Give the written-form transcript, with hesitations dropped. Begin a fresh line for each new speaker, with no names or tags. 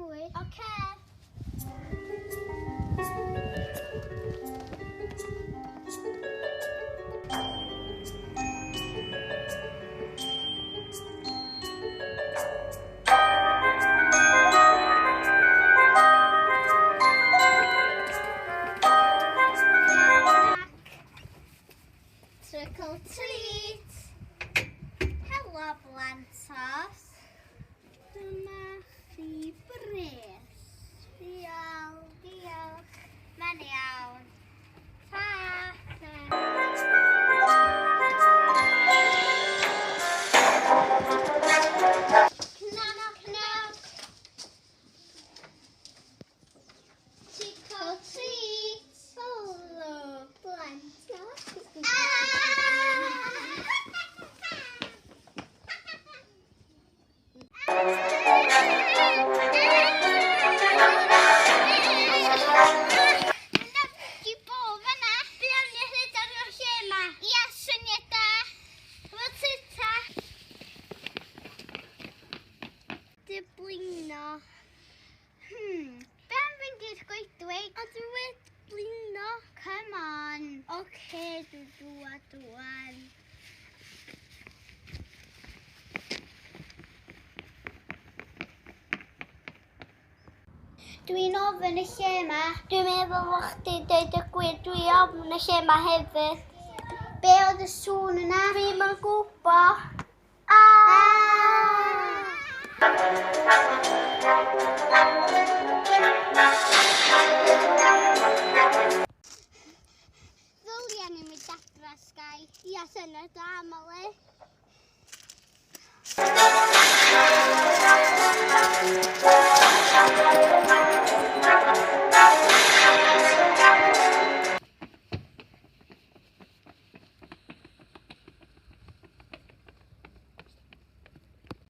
bwyd. Oce. Trick or treat! Helo blantos! Dyma chi bres. Diolch, diolch. Mae'n iawn. Ta! Knock, knock. Trick or treat! Helo blantos! Di bo fanna. Be am ni rhedeg o'r lle yma? Ia, syniad da. Wel, tita. Di blino. Be am fynd i'r goedwig? Ond dwi wedi blino. Come on. Oce, dwi dŵad rŵan. Dwi'n ofn y lle yma. Dwi'n meddwl bo' chdi deud y gwir, dwi ofn y lle yma hefyd. Be oedd y sŵn yna? Dwi'm yn gwbo. Ddylia ni mynd adra, Sky. Ia, syniad da, Molly.